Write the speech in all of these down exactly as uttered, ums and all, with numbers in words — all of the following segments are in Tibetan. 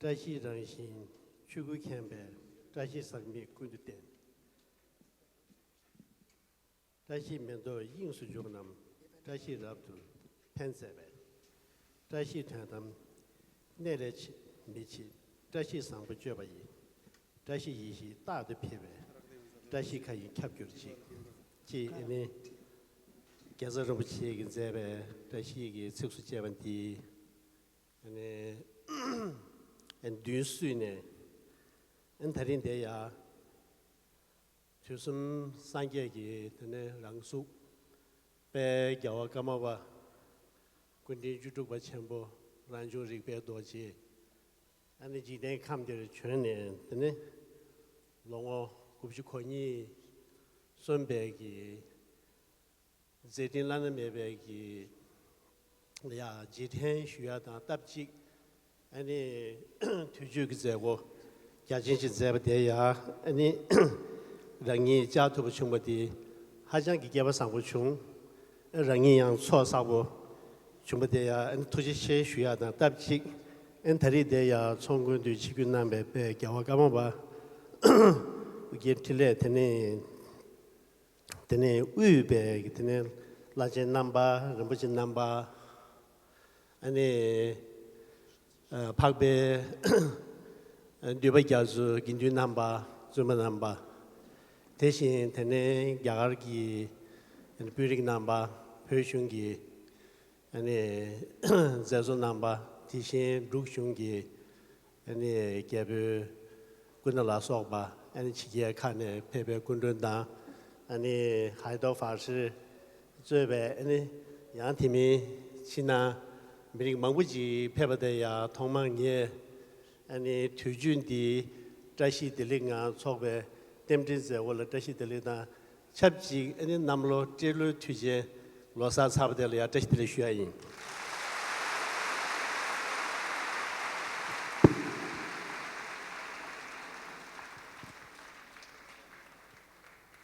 བཀྲ་ཤིས་རང་བཞིན་ཆོས་སྐུ་མཁྱེན་པའི། བཀྲ་ཤིས་ཟག་མེད་ཀུན་ཏུ་བསྟེན། བཀྲ་ཤིས་མེ་ཏོག་དབྱིངས་སུ་འཇོ་རྣམས། བཀྲ་ཤིས་རབ་ཏུ་འཕེལ་མཛད་པའི། བཀྲ་ཤིས་དོན་དམ་གནད་ལས་མི་ཕྱེད། བཀྲ་ཤིས་བཟང་པོ་སྤྱོད་པ་ཡི། བཀྲ་ཤིས་ཡེ་ཤེས་རྟག་ཏུ་འཕེལ་བའི། བཀྲ་ཤིས་མཁའ་ཡི་ཁྱབ་གྱུར་ཅིག་ཅེས་ཨ་ནི་རྒྱལ་ཚབ་རིན་པོ་ཆེ་གིས་མཛད་པའི་བཀྲ་ཤིས་ཀྱི་ཚིགས་སུ་བཅད་པ་འདི། ཨ་ནི་ཨ་ནི་མདུན་བསུས་ནས། ཨ་ནི་ད་རིང་འདིར་ཡང་དུས་གསུམ་སངས་རྒྱས་ཀྱི་དེ་ནས་རང་གཟུགས་དཔལ་རྒྱལ་བ་ཀརྨ་པ་སྐུ་ཕྲེང་བཅུ་དྲུག་པ་ཆེན་པོ་རང་བྱུང་རིག་པའི་རྡོ་རྗེ། ཨ་ནི་འཇིག་རྟེན་ཁམས་འདིར་བྱོན་ནས་དེ་ནས་ལོ་ངོ་དགུ་བཅུ་གོ་གཉིས་སོན་པའི་གི་མཛད་འཕྲིན་བླ་ན་མེད་པའི་གི་ཡ་རྗེས་དྲན་ཞུ་ཡ་དང་སྟབས་གཅིག་ཨ་ནི་དུས་མཆོད་ཀྱི་མཛད་སྒོ་རྒྱ་ཆེན་ཞིག་མཛད་པ་དེ་ཡ་ཨ་ནི་རང་ཉིད་བཅར་ཐུབ་པ་བྱུང་བ་དེ་ཧ་ཅང་གི་སྐལ་པ་བཟང་པོ་བྱུང་། རང་ཉིད་ཡང་ཚོགས་བསགས་པོ་བྱུང་བ་དེ་ཡ་ཨ་ནི་ཐུགས་རྗེ་ཆེ་ཞུ་ཡ་དང་སྟབས་གཅིག་ཨ་ནི་ད་རེས་དེ་ཡ་ཚོགས་མགོན་དུ་ཆིབས་བསྒྱུར་གནང་བའི་དཔལ་རྒྱལ་བ་ཀརྨ་པ་ཀྱི་འཕྲིན་ལས་དེ་ནས། དེ་ནས་དབུས་པའི་དེ་ནས་བླ་ཆེན་རྣམ་པ། རིན་པོ་ཆེ་རྣམ་པ། ཨ་ནི་འཕགས་པའི་འདུས་པ་རྒྱ་མཚོའི་དགེ་འདུན་རྣམ་པ། བཙུན་མ་རྣམ་པ། དེ་བཞིན་དེ་ནས་རྒྱ་གར་གྱི་དཔོན་རིགས་རྣམ་པ། བོད་གཞུང་གི་ཨ་ནི་མཛད་གཙོ་རྣམ་པ། དེ་བཞིན་འབྲུག་གཞུང་གི་ཨ་ནི་རྒྱལ་པོའི་སྐུ་ན་ལ་སོགས་པ། ཨ་ནི་ཕྱི་རྒྱལ་ཁག་ནས་ཕེབས་པའི་སྐུ་མགྲོན་དང་། ཨ་ནི་ཧའེ་ཏོ་ཧྥ་ཧྲི་གཙོས་པའི་ཨ་ནི་ཡང་དེ་མིན་ཕྱི་ནང་མི་རིགས་མང་པོ་ཅིག་ཕེབས་པ་དེ་ཡང་ཐོག་མར་ངས་ཨ་ནི་དུས་རྒྱུན་འདིའི་བཀྲ་ཤིས་བདེ་ལེགས་ངང་འཚོགས་པའི་རྟེན་འབྲེལ་མཛད་སྒོ་ལ་བཀྲ་ཤིས་བདེ་ལེགས་དང་། ཆབས་ཅིག་ཨ་ནི་གནམ་ལོ་སྤྲེལ་ལོའི་དུས་ཆེན་ལོ་གསར་ཚར་བ་དེ་ལ་ཡང་བཀྲ་ཤིས་བདེ་ལེགས་ཞུ་ཡ་ཡིན།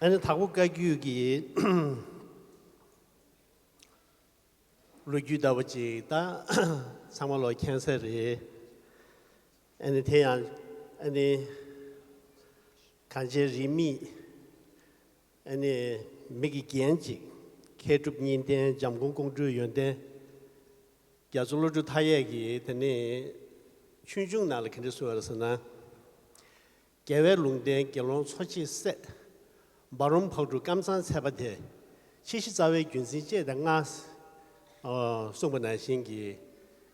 ཨ་ནི་དྭགས་པོ་བཀའ་བརྒྱུད་ཀྱི་ལོ་རྒྱུས་ལྟ་བུ་ཅིག་ད་ཚང་མ་ལོ་མཁྱེན་གསལ་རེད། ཨ་ནི་དེ་ཡང་ཨ་ནི་གངས་ཅན་རིས་མེད་ཨ་ནི་མི་གི་རྒྱན་ཅིག་མཁས་གྲུབ་གཉིས་ལྡན་འཇམ་མགོན་ཀོང་སྤྲུལ་ཡོན་ཏན་རྒྱ་མཚོ་བློ་གྲོས་མཐའ་ཡས་ཀྱིས་དེ་ནས་ཆོས་འབྱུང་ནང་ལ་ག་འདྲ་གསུངས་ཡོད་ཟེར་ན། རྒྱལ་བའི་ལུང་བསྟན་དགེ་སློང་འཚོ་བྱེད་སྲས། འབའ་རོམ་ཕག་གྲུ་ཀམ་ཚང་ཚལ་པ་དེ། ཕྱི་བཞིན་རྩ་བའི་རྒྱུན་འཛིན་བཅས་དང་མངའ། ཨོ། གསུངས་པ་ནང་བཞིན་གྱི།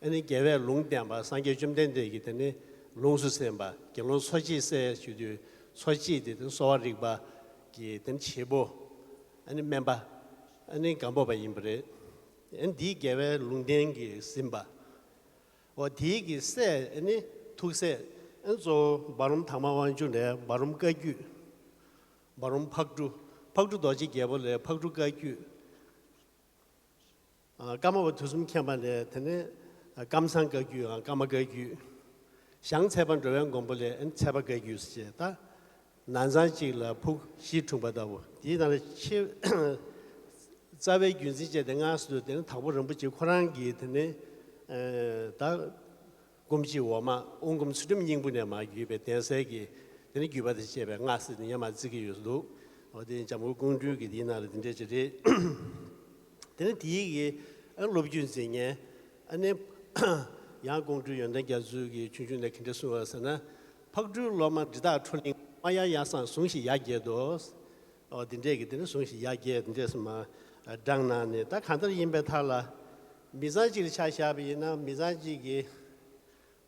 ཨ་ནི་རྒྱལ་བའི་ལུང་བསྟན་པ་སངས་རྒྱས་བཅོམ་ལྡན་འདས་ཀྱིས་དེ་ནི་ལུང་སུ་གསན་པ་དགེ་སློང་འཚོ་བྱེད་སྲས་ཞུ་དུས་འཚོ་བྱེད་དེ་དེ་གསོ་བ་རིག་པ་གི་དེ་བྱེད་པོ། ཨ་ནི་སྨན་པ། ཨ་ནི་སྒམ་པོ་པ་ཡིན་པ་རེད། ཨ་ནི་འདིའི་རྒྱལ་བའི་ལུང་བསྟན་གྱིས་ཟིན་པ། འོ་དེའི་གི་སྲས་ཨ་ནི་ཐུགས་སྲས་ཨ་ནི་གཙོ་བོ་འབའ་རོམ་དར་མ་དབང་ཕྱུག་ནས་འབའ་རོམ་བཀའ་བརྒྱུད། འབའ་རོམ་ཕག་གྲུ། ཕག་གྲུ་རྡོ་རྗེ་རྒྱལ་པོ་ལས་ཕག་གྲུ་བཀའ་བརྒྱུད། ཨ། ཀརྨ་པ་དུས་གསུམ་མཁྱེན་པ་ལས་དེ་ནས་ཀམ་ཚང་བཀའ་བརྒྱུད། ཨ། ཀརྨ་བཀའ་བརྒྱུད། ཞང་ཚལ་པ་འགྲོ་བའི་མགོན་པོ་ལས་ཨ་ནི་ཚལ་པ་བཀའ་བརྒྱུད་ཟེར་བྱས། ད་ནང་ཚང་གཅིག་ལ་ཕུག་བཞི་འཁྲུངས་པ་ལྟ་བུ། དེའི་ནང་ལ་ཆེ་རྩ་བའི་རྒྱུན་འཛིན་བཅས་དེ་མངའ་སུ་དེ་ནས་དྭགས་པོ་རིན་པོ་ཆེ་ཁོ་རང་གིས་དེ་ནས་ཨ་ད། སྐུ་མཆེད་འོག་མ་དབུ་མགོ་ཚུལ་ཁྲིམས་སྙིང་པོ་ནས་མར་བརྒྱུད་པའི་གདན་སའི་གི་དེ་ནི་བརྒྱུད་པ་དང་བཅས་པའི་སྔགས་སྲིད་ནི་ཡར་མར་བརྩི་གི་ཡོད་འདུག་འོ་དེ་འཇམ་མགོན་ཀོང་སྤྲུལ་གྱི་དེའི་ནང་ལ་དེ་འདྲ་ཅིག་རེད། དེ་ནི་དེའི་གི་ཨ་སློབ་བརྒྱུད་འཛིན་མཁན་ཨ་ནི་ཡང་ཀོང་སྤྲུལ་ཡོན་ཏན་རྒྱ་མཚོའི་གི་ཆོས་འབྱུང་ནས་ག་འདྲ་གསུངས་པ་ཟེར་ན། ཕག་གྲུའི་སློབ་མ་འབྲི་སྟག་ཁྲོ་གླིང་། མ་ཡ་ཡ་སང་ཟུང་ཞིག་ཡར་རྒྱས་ཏོ། ཨོ་འདི་འདྲས་ཀྱི་དེ་ནི་ཟུང་ཞིག་ཡར་རྒྱས་འདི་འདྲས་སུ་མ་བགྲངས་གནང་ནས། ད་གང་ལྟར་ཡིན་པའི་ཐ་ལ། མི་ཚང་གཅིག་ལ་ཆ་བཞག་པ་ཡིན་ན་མི་ཚང་གཅིག་གི་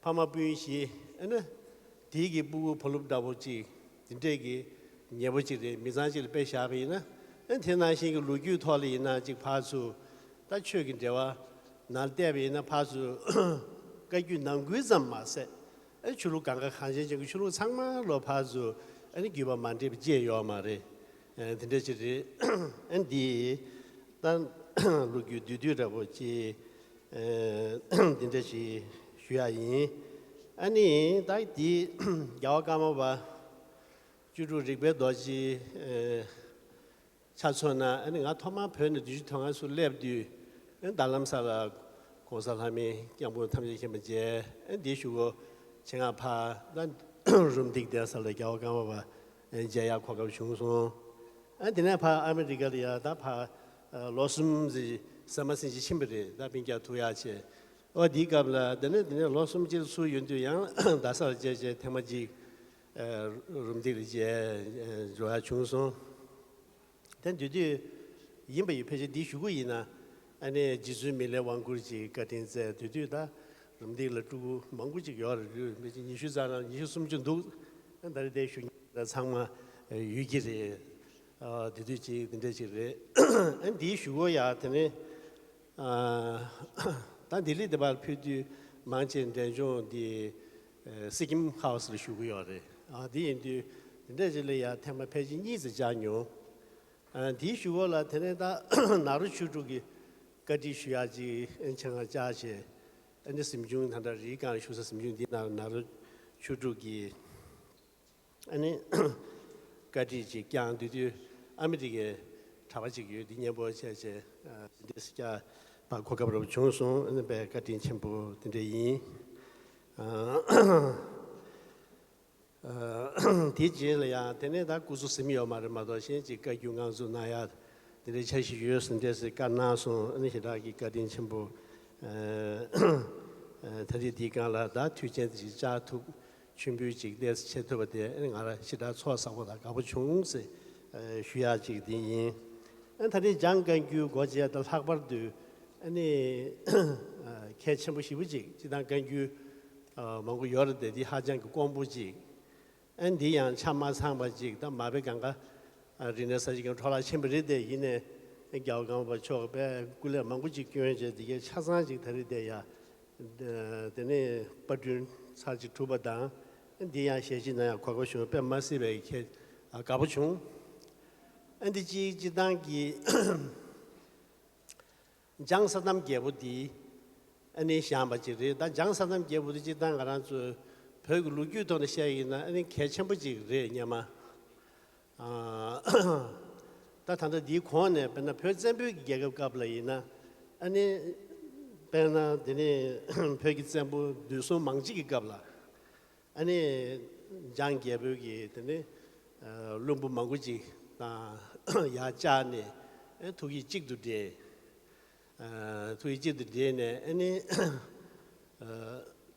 ཕ་མ་སྤུན་བཞི། ཨ་ནི་དེའི་གི་སྤུ་གུ་བུ་སློབ་འདྲ་པོ་གཅིག་འདི་འདྲས་ཀྱི་ཉེ་པོ་གཅིག་རེད། མི་ཚང་གཅིག་ལ་དཔེ་བཞག་པ་ཡིན་ན། ཨ་ནི་དེ་ནང་བཞིན་གྱི་ལོ་རྒྱུས་ཐོག་ལ་ཡིན་ན་གཅིག་ཕར་ཚུར་ད་ཆོས་ཀྱི་འབྲེལ་བ་ནང་བལྟས་པ་ཡིན་ན་ཕར་ཚུར་བཀའ་བརྒྱུད་ནང་ཁུལ་ཙམ་མ་ཟད། ཨ་ནི་ཆོས་ལུགས་གང་ག་གངས་ཅན་ཅན་གྱི་ཆོས་ལུགས་ཚང་མ་ལོ་ཕར་ཚུར་ཨ་ནི་བརྒྱུད་པ་མ་འདྲེས་པ་ཅིག་ཡོད་མ་རེད། ཨ་དེ་འདྲ་ཅིག་རེད། ཨ་འདི་ད་ལོ་རྒྱུས་བསྡུས་བསྡུས་འདྲ་པོ་ཅིག་ཨ་འདི་འདྲ་ཅིག་ཞུ་ཡ་ཡིན། ཨ་ནི་ད་འདི་རྒྱལ་བ་ཀརྨ་པ་བཅུ་དྲུག་རིག་པའི་རྡོ་རྗེ་ཨ་ཆ་མཚོན་ན། ཨ་ནི་ང་ཐོག་མར་བོད་ནས་བདུན་ཅུ་དོན་ལྔ་ཚུར་སླེབས་དུས། ཨ་ནི་རྡ་རམ་ས་ལ་གོང་ས་ལྷ་མིའི་སྐྱབས་མགོན་ཐམས་ཅད་མཁྱེན་པ་མཇལ། ཨ་ནི་འདིའི་གཞུག་གུ་ ཆེད་མངགས་ཕར་ད་རུམ་བཏེག་བསྡད་ས་ལ་རྒྱལ་བ་ཀརྨ་པ་མཇལ་ཡག་གོ་སྐབས་བྱུང་སོང་། ཨ་དེ་ནས་ཕར་ཨ་མི་རི་ཀ་ལ་ཡ་ད་ཕར་ལོ་གསུམ་ཙམ་ཟ་མ་ཟིན་ཅིག་ཕྱིན་པ་རེད། ད་སྤུན་ཀྱག་ཐུག་ཡག་བྱས། ཨོ་དེའི་སྐབས་ལ་དེ་ནས་དེ་ནས་ལོ་གསུམ་ཅིག་ཚུར་ཡོང་དུས་ཡང་རྡ་སར་བཅར་བྱས་ཐེངས་མ་གཅིག་རུམ་བཏེག་ལ་མཇལ་འགྲོ་ཡག་བྱུང་སོང་། དེ་དུས་དུས་ཡིན་པ་ཡིན། ཕལ་ཆེར་འདི་ཞུ་གི་ཡིན་ན། ཨ་ནི་རྗེ་བཙུན་མི་ལའི་དབང་བསྐུར་གྱི་བཀའ་དྲིན་བསྩལ། དུས་དུས་ད་རུམ་བཏེག་ལ་སྤྲུལ་སྐུ་མང་པོ་ཅིག་ཡོད་རེད། ཕལ་ཆེར་ཉི་ཤུ་ཙམ་ན་ཉི་ཤུ་སུམ་ཅུ་འདུག་ཨ་ད་རེས་དེ་ཞུ་མཁན་ཚང་མ་ཡོད་ཀྱི་རེད། ཨ་དེ་དུས་ཅིག་དེ་འདྲ་ཅིག་རེད། ཨ་འདིའི་ཞུ་སྒོ་ཡ་དེ་ནི། ཨ་ད་ལྡི་ལི་དེ་བར་ཕེབས་དུས་མང་ཆེ་འབྲས་ལྗོངས་འདི་ཨ་སི་ཀིམ་ཧའུ་སི་ལ་བཞུགས་ཀྱི་ཡོད་རེད། ཨ་འདི་ཡིན་དུས་འདི་འདྲ་ཅིག་ལ་ཡ་ཐེངས་མ་ཕལ་ཆེར་གཉིས་ཙམ་བཅར་མྱོང་། ཨ་འདིའི་གཞུག་གུ་ལ་དེ་ནས་ད་ནཱ་རོ་ཆོས་དྲུག་གི་བཀའ་ཁྲིད་ཞུ་ཡག་ཅིག་ཨ་ཆེད་མངགས་བཅར་བྱས། ཨ་ནི་གཟིམ་ཆུང་ད་ལྟ་རིའི་སྒང་ལ་བཞུགས་ས་གཟིམ་ཆུང་འདི་ནང་ནཱ་རོ་ཆོས་དྲུག་གི་ཨ་ནི་བཀའ་ཁྲིད་ཅིག་བསྐྱངས། དེ་དུས་ཨ་མི་རི་ཀའི་གྲྭ་པ་ཅིག་ཡོད། དེ་མཉམ་པོ་བྱས་བྱས་ཨ་འདི་འདྲས་བསྐྱར་ཕར་གོ་སྐབས་རབ་བྱུང་སོང་། ཨ་ནི་དཔེ་བཀའ་དྲིན་ཆེན་པོ་དེ་འདྲས་ཡིན། ཨ་ཨ་དེའི་རྗེས་ལ་ཡང་དེ་ནས་ད་སྐུ་གཟུགས་ཟིན་ཡོད་མ་རེད་མ་གཏོགས་གཞན་ཅིག་བཀའ་བརྒྱུད་མངགས་གཙོ་གནང་ཡག་དེ་འདྲའི་འཆར་གཞི་ཡོད་ཟེར་འདྲས་ཟེར་བཀའ་གནང་སོང་། ཨ་ནི་ཞེ་དྲག་གི་བཀའ་དྲིན་ཆེན་པོ། ཨ་ཨ་ད་རེས་འདིའི་སྒང་ལ་ད་དུས་ཆེན་དེ་ཅིག་བཅར་ཐུབ། མཆོད་འབུལ་ཅིག་ལེགས་སེ་བྱེད་ཐུབ་པ་དེ་ཨ་ནི་ང་ལ་ཞེ་དྲག་ཚོགས་བསགས་པ་དང་དགའ་པོ་བྱུང་ཟེར་ཨ་ཞུ་ཡག་ཅིག་དེ་ཡིན། ཨ་ད་རེས་འཇང་བཀའ་འགྱུར་སྒོ་འབྱེད་དང་ལྷག་པར་དུ་ཨ་ནི་ཨ་གལ་ཆེན་པོ་ཞེ་པོ་ཅིག་སྤྱིར་བཏང་བཀའ་འགྱུར་ཨ་མང་པོ་ཡོད་རེད་དེ། འདི་ཧ་ཅང་གི་དཀོན་པོ་ཅིག་ཨ་འདི་ཡང་ཆ་མ་ཚང་བ་ཅིག་ད་མ་དཔེ་གང་ག་ཨ་རིག་གནས་གསར་བརྗེ་གི་འཕྲོ་བརླག་ཕྱིན་པ་རེད་དེ། ཡིན་ནའི་རྒྱལ་བ་ཀརྨ་པ་མཆོག་གིས་དཔེ་སྐུ་ལས་མང་པོ་ཅིག་བསྐྱོན་བྱས་འདི་གའི་ཆ་ཚང་ཅིག་ད་རེས་དེ་ཡ། དེ་ནས་པར་སྐྲུན་ཚར་གཅིག་གྲུབ་པ་དང་། འདི་ཡང་ཞལ་ཕྱེ་གནང་ཡག་གོ་སྐབས་བྱུང་། དཔེ་མ་སྲིད་པའི་ཁྱད་དགའ་པོ་བྱུང་། ཨ་འདི་གཅིག་སྤྱིར་བཏང་གི་འཇང་ས་ཐམ་རྒྱལ་པོ་འདི་ཨ་ནི་བཞེངས་པ་ཅིག་རེད། ད་འཇང་ས་ཐམ་རྒྱལ་པོ་འདི་སྤྱིར་བཏང་ང་རང་ཚོའི་བོད་ཀྱི་ལོ་རྒྱུས་ཐོག་ནས་བཤད་ཡིན་ན་ཨ་ནི་གལ་ཆེན་པོ་ཅིག་རེད་སྙམ། ཨ་ད་ད་ལྟ་འདིའི་གོང་ནས་དཔེར་ན་བོད་བཙན་པོའི་རྒྱལ་ཁབ་སྐབས་ལ་ཡིན་ན་ཨ་ནི་དཔེར་ན་དེ་ནས་བོད་ཀྱི་བཙན་པོ་འདུས་སྲོང་མང་སྤྱི་གི་སྐབས་ལ་ཨ་ནི་འཇང་རྒྱལ་པོའི་གི་དེ་ནས་ཨ་བློན་པོ་མང་པོ་ཅིག་དང་ཡར་བཅར་ནས་ཨ་ཐུགས་ཡིད་གཅིག་ཏུ་འདྲེས། ཨ་ཐུགས་ཡིད་གཅིག་ཏུ་འདྲེས་ནས་ཨ་ནི་ཨ་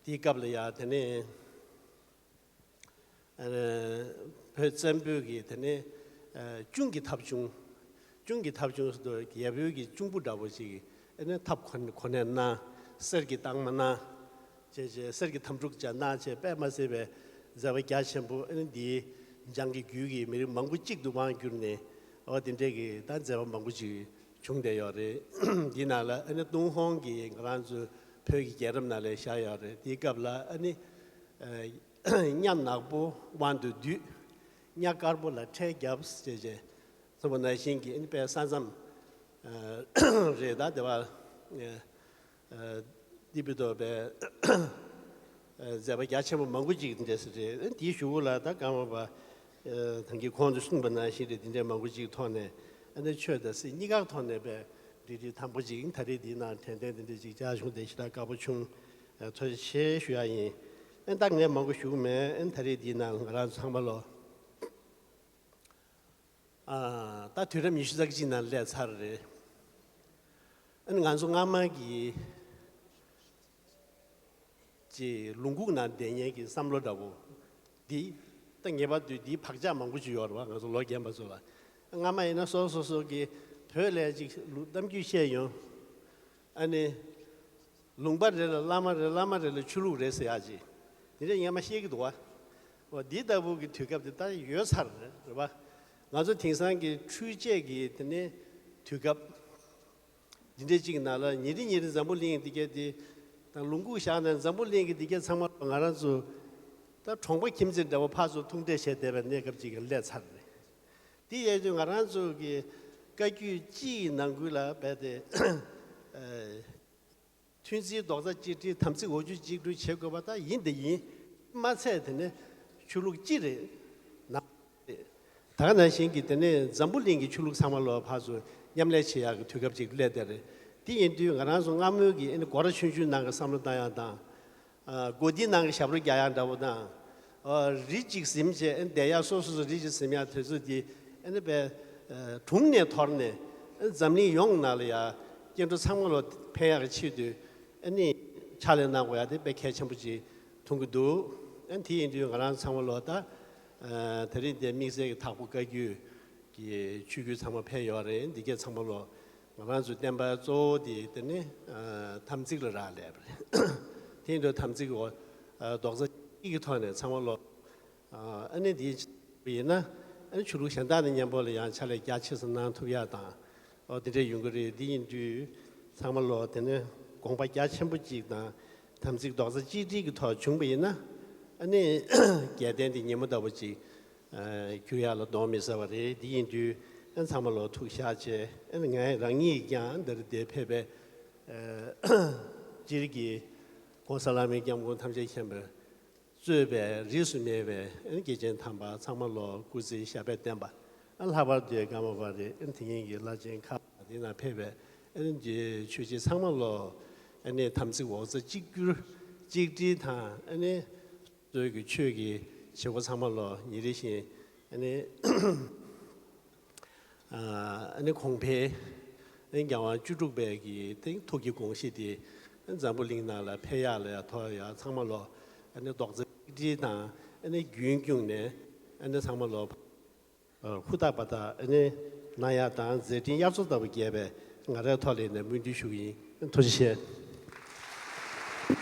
དེའི་སྐབས་ལ་ཡ་དེ་ནས། ཨ་བོད་བཙན་པོའི་གི་དེ་ནས་ཨ་གཅུང་གི་ཐབ་ཆུང་། གཅུང་གི་ཐབ་ཆུང་ཟེར་དུས་རྒྱལ་པོའི་གི་གཅུང་པོ་འདྲ་པོ་ཅིག་ཨ་ནི་ཐབ་གོ་གོ་གནས་གནང་། གསེར་གྱི་རྟགས་མ་གནང་། བྱས་བྱས་གསེར་གྱི་དམ་ཕྲུག་ཅིག་གནང་བྱས་དཔེ་མ་སྲིད་པའི་མཛད་པ་རྒྱ་ཆེན་པོ། ཨ་ནི་འདིའི་འཇང་གི་རྒྱུད་ཀྱི་མི་རིགས་མང་པོ་གཅིག་ཏུ་དབང་བསྒྱུར་ནས་འོ་དེ་འདྲའི་གི་ད་མཛད་པ་མང་པོ་ཅིག་བྱུང་བསྡད་ཡོད་རེད། འདི་ནང་ལ་ཨ་ནི་ཏུན་ཧོང་གི་ང་རང་ཚོའི་བོད་ཀྱི་རྒྱལ་རབས་ནང་ལ་བཞག་ཡོད་རེད། དེའི་སྐབས་ལ་ཨ་ནི་ཨ། གཉའ་ནག་པོ་དབང་དུ་བསྡུས། གཉའ་དཀར་པོ་ལ་ཁྲལ་བརྒྱབ་ཟེར་བྱས་གསུངས་པ་ནང་བཞིན་གྱི་ཨ་ནི་དཔེ་ས་མཚམས་ཨ་རེད། ད་དེ་བ་ཨ་ཨ་འདི་བི་དོ་བའི་ཨ་མཛད་པ་རྒྱ་ཆེན་པོ་མང་པོ་ཅིག་འདྲ་ཟེར་རེད། ཨ་འདིའི་གཞུག་གུ་ལ་ད་ཀརྨ་པ་ཨ་ཐང་གི་གོང་དུ་གསུངས་པ་ནང་བཞིན་རེད། འདི་འདྲའི་མང་པོ་ཅིག་ཐོག་ནས་ཨ་ནི་ཆོས་དང་སྲིད་གཉིས་ཀའི་ཐོག་ནས་དཔེ་འབྲེལ་འདྲིས་དམ་པོ་ཅིག་ད་རེས་འདིའི་ནང་དྲན་རྟེན་འདི་འདྲ་ཅིག་བཅར་བྱུང་། དེ་ཞེ་དྲག་དགའ་པོ་བྱུང་། ཐུགས་རྗེ་ཆེ་ཞུ་ཡ་ཡིན། ཨེ་ད་ངས་མང་པོ་ཞུ་གི་མེད། ཨེ་ད་རེས་འདིའི་ནང་ང་རང་ཚང་མ་ལོ། ཨ་ད་དུས་རབས་ཉི་ཤུ་རྩ་གཅིག་ནང་སླེབས་ཚར་རེད། ཨེ་ང་ཚོ་སྔ་མ་གི་ཅིག་ལུང་ཁུག་ནང་བསྡད་མཁན་གྱི་བསམ་བློ་འདྲ་པོ་འདི། ད་ངེས་པར་དུ་འདིའི་བག་ཆགས་མང་པོ་ཅིག་ཡོད་རེད་བ། ང་ཚོ་ལོ་རྒན་པ་ཚོ་ལ། སྔ་མ་ཡིན་ན་སོ་སོ་སོ་གི་བོད་ལ་ཅིག་ལུ་གཏམ་རྒྱུད་བཤད་ཡོང་། ཨ་ནི། ལུང་པ་རེ་ལ་བླ་མ་རེ། བླ་མ་རེ་ལ་ཆོས་ལུགས་རེ་ཟེར་ཡག་ཅིག་དེ་འདྲ་སྔ་མ་བཤད་ཀྱི་འདུག་བ། འོ་འདི་ལྟ་བུ་གི་དུས་སྐབས་དེ་ད་ཡོད་ཚར་རེད་བ། ང་ཚོ་དེང་སང་གི་འཕྲུལ་ཆས་ཀྱི་དེ་ནས་དུས་སྐབས་འདི་འདྲ་ཅིག་ནང་ལ་ཉིན་རེ་ཉིན་རེ་འཛམ་བུ་གླིང་འདི་གས་དེ་དང་ལུང་ཁུག་བཞག་ནས་འཛམ་བུ་གླིང་གི་འདི་གས་ཚང་མ་ང་རང་ཚོ་ད་གྲོང་པ་ཁྱིམ་མཚེས་འདྲ་བོ་ཕར་ཚུར་ཐུག་འཕྲད་བྱས་བསྡད་པའི་གནས་སྐབས་ཅིག་ག་སླེབས་ཚར་རེད། དེ་ཡས་དུས་ང་རང་ཚོ་གི་བཀའ་བརྒྱུད་སྤྱི་ཡི་ནང་ཁུལ་ལ་རྦད་དེ་ཨ་ཐུན་རྩིས་རྡོག་རྩ་གཅིག་སྒྲིལ། དམ་ཚིག་འོ་བཅུ་གཅིག་སྒྲིལ་བྱེད་དགོས་པ་ད་ཡིན་དེ་ཡིན། མ་ཚད་དེ་ནས་ཆོས་ལུགས་གཅིག་རེད་ན་རེད། ད་ག་ནང་བཞིན་གྱི་དེ་ནས་འཛམ་བུ་གླིང་གི་ཆོས་ལུགས་ཚང་མ་ལོ་ཕར་ཚུར་མཉམ་ལས་བྱེད་ཡག་གི་དུས་སྐབས་ཅིག་སླེབས་བསྡད་རེད། དེ་ཡིན་དུས་ང་རང་ཚོ་སྔ་མོའི་གི་ཨ་ནི་སྒོ་ར་ཆུང་ཆུང་ནང་གི་བསམ་བློ་བཏང་ཡག་དང་། ཨ་སྒོ་འདིའི་ནང་གི་ཞབས་བྲོ་རྒྱག་ཡག་འདྲ་བོ་དང་། ཨ་རི་གཅིག་ཟིན་བྱས་ཨ་བསྡད་ཡག་སོ་སོ་སོ་རི་གཅིག་ཟིན་ཡག་དུས་ཚོད་འདི་ཨ་ནི་པའི་ཨ་དྲུང་ནས་འཐོར་ནས་ཨ་འཛམ་གླིང་ཡོངས་ནང་ལ་ཡ་སྐྱེ་འགྲོ་ཚང་མ་ལོ་ཕན་ཡག་གི་ཆེད་དུ་ཨ་ནི་ཕྱག་ལས་གནང་དགོས་ཡག་དེ་དཔེ་གལ་ཆེན་པོ་ཅིག་མཐོང་གི་འདུག་ཨ་དེ་ཡིན་དུས་ང་རང་ཚང་མ་ལོ་ད་ཨ་དེ་རིང་འདིར་དམིགས་བསལ་གྱི་དྭགས་པོ་བཀའ་བརྒྱུད་ཀྱི་ཆོས་བརྒྱུད་ཚང་མ་ཕེབས་ཡོད་རེད། འདི་གས་ཚང་མ་ལོ་ང་རང་ཚོའི་བསྟན་པ་གཙོ་བོ་དེ་དེ་ནི་ཨ་དམ་ཚིག་ལ་རག་ལས་པ་རེད། དེ་ཡིན་དུས་དམ་ཚིག་གི་འོ་ཨ་རྡོག་རྩ་གཅིག་གི་ཐོག་ནས་ཚང་མ་ལོ་ཨ་ཨ་ནི་འདི་ཡིན་ན་ཨ་ནི་ཆོས་ལུགས་གཞན་དག་ནས་མཉམ་པོ་ལ་ཡང་ཕྱག་ལས་རྒྱ་ཆེ་ཙམ་གནང་ཐུབ་ཡག་དང་། ཨོ་དེ་འདྲ་ཡོང་གི་རེད། འདི་ཡིན་དུས་ཚང་མ་ལོ་དེ་ནི་དགོངས་པ་རྒྱ་ཆེན་པོ་གཅིག་དང་དམ་ཚིག་རྡོག་རྩ་གཅིག་སྒྲིལ་གྱི་ཐོག་བྱུང་བ་ཡིན་ན་ཨ་ནི་རྒྱལ་བསྟན་འདི་ཉིན་མོ་ལྟ་བུ་ཅིག་ཨ་འགྱུར་ཡག་ལ་གདོན་མི་ཟ་བ་རེད། འདི་ཡིན་དུས་ཨ་ཚང་མ་ལོ་ཐུགས་ཤགས་བྱས། ཨ་ནི་ང་རང་ཉིད་ཀྱང་འདིར་འདིར་ཕེབས་པའི་ཨ་སྤྱིར་གྱི་༸གོང་ས་ལྷ་མིའི་སྐྱབས་མགོན་ཐམས་ཅད་མཁྱེན་པའི་གཙོས་པའི་རིས་སུ་མེད་པའི་ཨ་ནི་སྐྱེས་ཆེན་དམ་པ་ཚང་མ་ལོ་སྐུ་ཚེ་ཞབས་པད་བརྟན་པ། ཨ་ལྷག་པར་དུ་ཀརྨ་པ་རེད། ཨ་དེ་ཉིད་ཀྱི་བླ་ཆེན་ཁག་དེ་ན་ཕེབས་པའི་ཨ་ནི་ཆོས་བྱེད་ཚང་མ་ལོ་ཨ་ནི་དམ་ཚིག་འོག་རྩ་གཅིག་གྱུར་གཅིག་སྒྲིལ་དང་ཨ་ནི་གཙོས་ཀྱི་ཆོས་ཀྱི་བྱེད་སྒོ་ཚང་མ་ལོ་ཉིན་རེ་བཞིན་ཨ་ནི་ཨ་ནི་གོང་འཕེལ། ཨ་ནི་རྒྱལ་དབང་བཅུ་དྲུག་པའི་གི་ཐུགས་ཀྱི་དགོངས་གཞི་དེ་འཛམ་བུ་གླིང་ནང་ལ་ཕེབས་ཡག་ལ་ཡ་ཐོག་ཡ་ཚང་མ་ལོ་ཨ་ནི་རྡོག་རྩ་གཅིག་སྒྲིལ་དང་ཨ་ནི་རྒྱུན་བསྐྱངས་ནས་ཨ་ནི་ཚང་མ་ལོ་ཧུར་ཐག་པ་དག་ཨ་ནི་གནང་ཡག་དང་མཛད་འཕྲིན་དབྱར་མཚོ་ལྟ་བུ་རྒྱས་པའི་ང་རའི་ཐོག་ལས་ནས་སྨོན་འདུན་ཞུ་གི་ཡིན། ཐུགས་རྗེ་ཆེ།